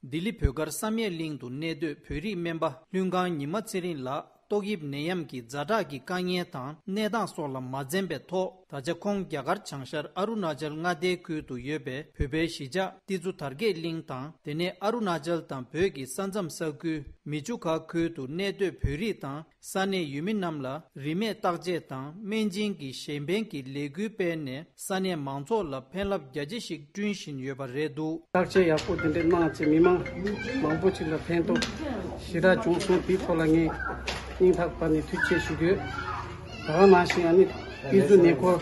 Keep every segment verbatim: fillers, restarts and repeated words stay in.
ལྡི་ལི་བོད་སྒར་བསམ་ཡས་གླིང་དུ་གནས་སྡོད་བོད་རིགས་སྨན་པ་ཀླུ་སྒང་ཉི་མ་ཚེ་རིང་ལགས་ཏོག་དབྱིབས་ནད་ཡམས་ཀྱི་ཛ་དྲག་གི་དཀའ་ངལ་དང་གནས་སྟངས་སོགས་ལ་མ་འཛེམས་པའི་ཐོག་ད་ཆ་ཁོང་རྒྱ་གར་བྱང་ཤར་ཨ་རུ་ན་ཅལ་མངའ་སྡེའི་ཁུལ་དུ་ཡོད་པའི་བོད་པའི་གཞིས་ཆགས་ཏི་ཛུ་དར་རྒྱས་གླིང་དང་། དེ་ནས་ཨ་རུ་ན་ཅལ་དང་བོད་ཀྱི་ས་མཚམས་ས་ཁུལ་མི་ཆུ་ཁ་ཁུལ་དུ་གནས་སྡོད་བོད་རིགས་དང་ས་གནས་ཡུལ་མི་རྣམས་ལ་རིན་མེད་བརྟག་དཔྱད་དང་སྨན་སྦྱིན་གྱི་གཞན་ཕན་གྱི་ལས་འགུལ་སྤེལ་ནས་ས་གནས་མང་ཚོགས་ལ་ཕན་རླབས་རྒྱ་ཆེ་ཞིག་བསྐྲུན་བཞིན་ཡོད་པ་རེད་འདུག་བརྟག་དཔྱད་ཡག་པོ་དེ་འདྲས་གནང་ཚེ་མི་མང་མང་པོ་ཅིག་ལ་ཕན་ཐོགས་ཞེ་དྲག་བྱུང་སོང་། དེའི་ཐོག་ལ་ངས་སྙིང་ཐག་པ་ནས་ཐུགས་རྗེ་ཆེ་ཞུ་གི་ཡོད། ད་ག་ནང་བཞིན་ཨ་ནི་ཏི་ཛུ་ནས་ཁོ་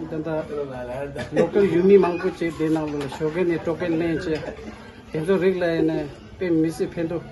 ད་ལྟ་ལོ་ཀལ་ཡུལ་མི་མང་པོ་ཅིག་དེ་ནང་ལོགས་ལ་ཞོགས་ཀས་ནས་སྤྲོ་སྐད་ལེན་བྱས། དེ་ཚོ་རིགས་ལ་ཡིན་ན་དཔེ་མི་སྲིད་ཕན་ཐོགས་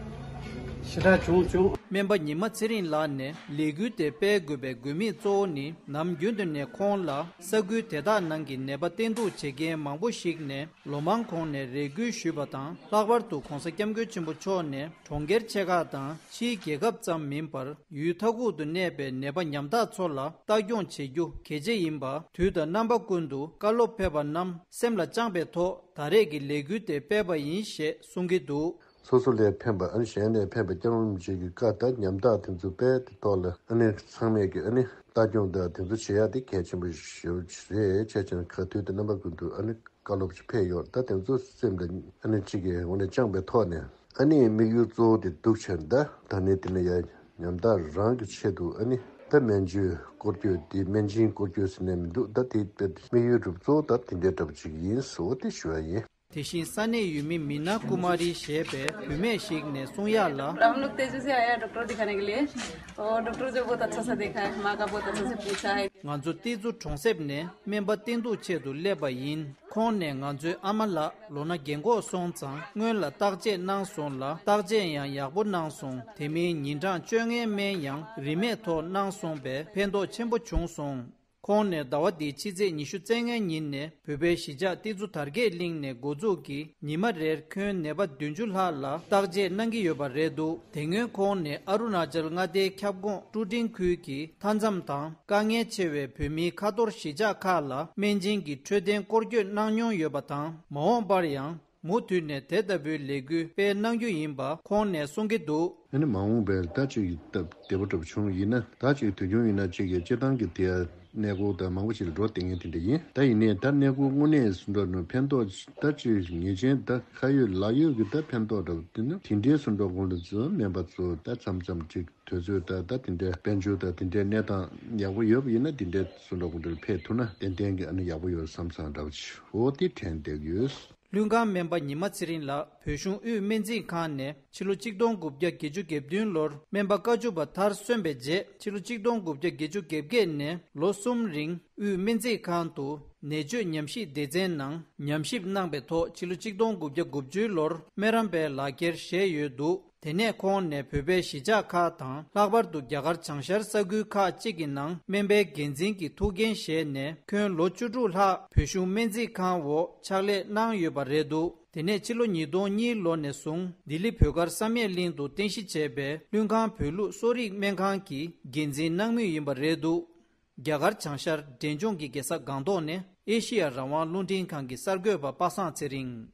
ཞེ་དྲག་བྱུང་བྱུང་། སྨན་པ་ཉི་མ་ཚེ་རིང་ལགས་ནས་ལས་འགུལ་དེ་སྤེལ་དགོས་པའི་དགོས་དམིགས་གཙོ་བོ་ནི། ནམ་རྒྱུན་དུ་ནས་ཁོང་ལ་ས་ཁུལ་དེ་དག་ནང་གི་ནད་པ་བསྟེན་གཏུག་བྱེད་མཁན་མང་པོ་ཞིག་ནས་ལོ་མང་གོང་ནས་རེ་སྐུལ་ཞུས་པ་དང་། ལྷག་པར་དུ་༧གོང་ས་༧སྐྱབས་མགོན་ཆེན་པོ་མཆོག་ནས་གྲོང་ཁྱེར་ཆེ་ཁག་དང་ཕྱིའི་རྒྱལ་ཁབ་ཙམ་མིན་པར། ཡུལ་མཐའ་ཁུག་ཏུ་གནས་པའི་ནད་པ་ཉམ་ཐག་ཚོ་ལ་ལྟ་སྐྱོང་བྱེད་རྒྱུ་གལ་ཆེ་ཡིན་པ། དུས་དང་རྣམ་པ་ཀུན་ཏུ་བཀའ་སློབ་ཕེབས་པ་རྣམས་སེམས་ལ་བཅངས་པའི་ཐོག་ད་རེས་ཀྱི་ལས་འགུལ་དེ་སྤེལ་བ་ཡིན་ཞེས་གསུང་གི་འདུག་སོ་སོ་ལས་ཕན་པ་ཨ་ནི་གཞན་ལས་ཕན་པ་སྐྱབས་མགོན་རིན་པོ་ཆེ་གི་བཀའ་ལྟར་ཉམ་ཐག་དེ་ཚོ་དཔེ་དེ་ཐོག་ལ་ཨ་ནི་ཚང་མས་ཀྱི་ཨ་ནི་ལྟ་སྐྱོང་དང་དེ་ཚོ་བྱེད་ཡ་དེ་གལ་ཆེན་པོ་ཞེ་པོ་རེད། བྱས་ཙང་ཁ་དུས་དང་རྣམ་པ་ཀུན་ཏུ་ཨ་ནི་བཀའ་སློབ་ཅིག་ཕེབས་ཡོད། ད་དེ་ཚོ་སེམས་ལ་ཨ་ནི་གཅིག་གི་ངོས་ནས་བཅངས་པའི་ཐོག་ནས། ཨ་ནི་དམིགས་ཡུལ་གཙོ་བོ་དེ་འདུག་བྱས་ད་ད་ནི་དེ་ནས་ཡ་ཉམ་ཐག་རང་གི་ཆེད་དུ་ཨ་ནི་ད་སྨན་བཅོས་སྐོར་སྐྱོད་དེ་སྨན་སྦྱིན་སྐོར་སྐྱོད་ཟེར་ནས་མི་འདུག་ད་དེ་དཔེ་དམིགས་ཡུལ་གཙོ་བོ་ད་དེ་འདྲའི་འདྲ་པོ་ཅིག་ཡིན་ཟེར་བ་དེ་ཞུ་བ་ཡིན། དེ་བཞིན་ས་གནས་ཡུལ་མི་མི་ན་ཀུ་མ་རི་ཞེས་པའི་བུད་མེད་ཞིག་ནས་གསུང་ཡག་ལ། हम लोग तेजू से आया है डॉक्टर दिखाने के लिए। और डॉक्टर जो बहुत अच्छा सा देखा है, माँ का बहुत अच्छा से पूछा है। ང་ཚོ་ཏི་ཛུ་གྲོང་གསེབ་ནས་སྨན་པ་བསྟེན་གཏུག་ཆེད་དུ་སླེབས་པ་ཡིན། ཁོང་ནས་ང་ཚོའི་ཨ་མ་ལགས་ལོ་ན་རྒན་འཁོགས་སོང་ཙང་སྔོན་ལ་བརྟག་དཔྱད་གནང་སོང་ལ། བརྟག་དཔྱད་ཡང་ཡག་པོ་གནང་སོང་། དེ་མིན་ཉིན་གྲངས་བཅོ་ལྔའི་སྨན་ཡང་རིན་མེད་ཐོག་གནང་སོང་པས་ཕན་ཐོགས་ཆེན་པོ་བྱུང་སོང་། ཁོང་ནས་ཟླ་བ་འདིའི་ཕྱི་ཚེས་ཉི་ཤུ་རྩ་ལྔ་ཉིན་ནས་བོད་པའི་གཞིས་ཆགས་ཏི་ཛུ་དར་རྒྱས་གླིང་ནས་འགོ་འཛུགས་ཀྱིས་ཉི་མ་རེར་ཁྱོན་ནད་པ་བདུན་ཅུ་ལྷག་ལ་བརྟག་དཔྱད་གནང་གི་ཡོད་པ་རེད་འདུག་དེ་སྔོན་ཁོང་ནས་ཨ་རུ་ན་ཅལ་མངའ་སྡེའི་ཁྱབ་ཁོངས་ཀྲུ་ཀྲིང་ཁུལ་གྱི་མཐའ་མཚམས་དང་དཀའ་ངལ་ཆེ་བའི་བོད་མིའི་ཁ་ཐོར་གཞིས་ཆགས་ཁག་ལ་སྨན་སྦྱིན་གྱི་འཕྲོད་བསྟེན་སྐོར་སྐྱོད་གནང་མྱོང་ཡོད་པ་དང་། མ་འོངས་པར་ཡང་མུ་མཐུད་ནས་དེ་ལྟ་བུའི་ལས་འགུལ་སྤེལ་གནང་རྒྱུ་ཡིན་པ་ཁོང་ནས་གསུང་གི་འདུག་ཨ་ནི་མ་འོངས་པའི་ད་ཅིག་སྟབས་བདེ་པོ་འདྲ་པོ་བྱུང་ཡིན་ན། ད་ཅིག་དུས་རྒྱུན་ཡིན་ན་ཅིག་གི་སྤྱིར་བཏང་གི་དེ་གནས་སྐོར་དང་མང་པོ་ཞིག་ལ་འགྲོ་བསྡད་མཁན་དེ་འདྲ་ཡིན། ད་ཡིན་ནའི་ད་གནས་སྐོར་དངོས་གནས་སུ་འགྲོ་ནོ་ཕན་ཐོགས་ད་ཅིག་ངེས་ཅན་ད་ཁ་ཡོད་ལག་ཡོད་ཀྱི་ད་ཕན་ཐོགས་འདྲ་པོ་དེ་ནི་དེ་འདྲའི་སུ་འགྲོ་དགོངས་ལ་ཚོ་སྨན་པ་ཚོ་ད་མཚམས་མཚམས་ཅིག་དུས་ཚོད་ད་ད་དེ་འདྲའི་དཔལ་འབྱོར་ད་དེ་འདྲའི་གནས་སྟངས་ཡག་པོ་ཡོད་པ་ཡིན་ན་དེ་འདྲའི་སུ་འགྲོ་དགོངས་འདྲ་ཕེབས་ཐུབ་ན་ཏན་ཏན་གྱི་ཨ་ནི་ཡག་པོ་ཡོད་བསམ་བསམ་འདྲ་པོ་ཅིག་འོ་དེ་དྲན་བསྡད་ཡོད། ཀླུ་སྒང་སྨན་པ་ཉི་མ་ཚེ་རིང་ལགས་བོད་གཞུང་དབུས་སྨན་རྩིས་ཁང་ནས་ཕྱི་ལོ་གཅིག་སྟོང་དགུ་བརྒྱ་བརྒྱད་ཅུ་གྱ་བདུན་ལོར་སྨན་པ་བཀའ་བཅུ་པ་མཐར་སོན་པའི་རྗེས། ཕྱི་ལོ་གཅིག་སྟོང་དགུ་བརྒྱ་བརྒྱད་ཅུ་གྱ་བརྒྱད་ནས་ལོ་གསུམ་རིང་དབུས་སྨན་རྩིས་ཁང་དུ་ནད་བཅོས་ཉམས་ཞིབ་སྡེ་ཚན་ནང་ཉམས་ཞིབ་གནང་པའི་ཐོག་ཕྱི་ལོ་གཅིག་སྟོང་དགུ་བརྒྱ་དགུ་བཅུ་ལོར་སྨན་རམས་པའི་ལག་འཁྱེར་བཞེས་ཡོད་འདུག་དེ་ནས་ཁོང་ནས་བོད་པའི་གཞིས་ཆགས་ཁག་དང་། ལྷག་པར་དུ་རྒྱ་གར་བྱང་ཤར་ས་ཁུལ་ཁག་ཅིག་གི་ནང་སྨན་པའི་འགན་འཛིན་གྱི་ཐུགས་འགན་བཞེས་ནས་ཁྱོན་ལོ་བཅུ་དྲུག་ལྷག་བོད་གཞུང་སྨན་རྩིས་ཁང་འོག་ཕྱག་ལས་གནང་ཡོད་པ་རེད་འདུག་དེ་ནས་ཕྱི་ལོ་ཉིས་སྟོང་གཉིས་ལོ་ནས་བཟུང་ལྡི་ལི་བོད་སྒར་བསམ་ཡས་གླིང་དུ་རྟེན་གཞི་བྱས་པའི་ཀླུ་སྒང་བོད་ལུགས་གསོ་རིག་སྨན་ཁང་གི་འགན་འཛིན་གནང་མུས་ཡིན་པ་རེད་འདུག་རྒྱ་གར་བྱང་ཤར་འབྲས་ལྗོངས་ཀྱི་རྒྱལ་ས་སྒང་ཏོག་ནས་ཨེ་ཤི་ཡ་རང་དབང་རླུང་འཕྲིན་ཁང་གི་གསར་འགོད་པ་པ་སངས་ཚེ་རིང་།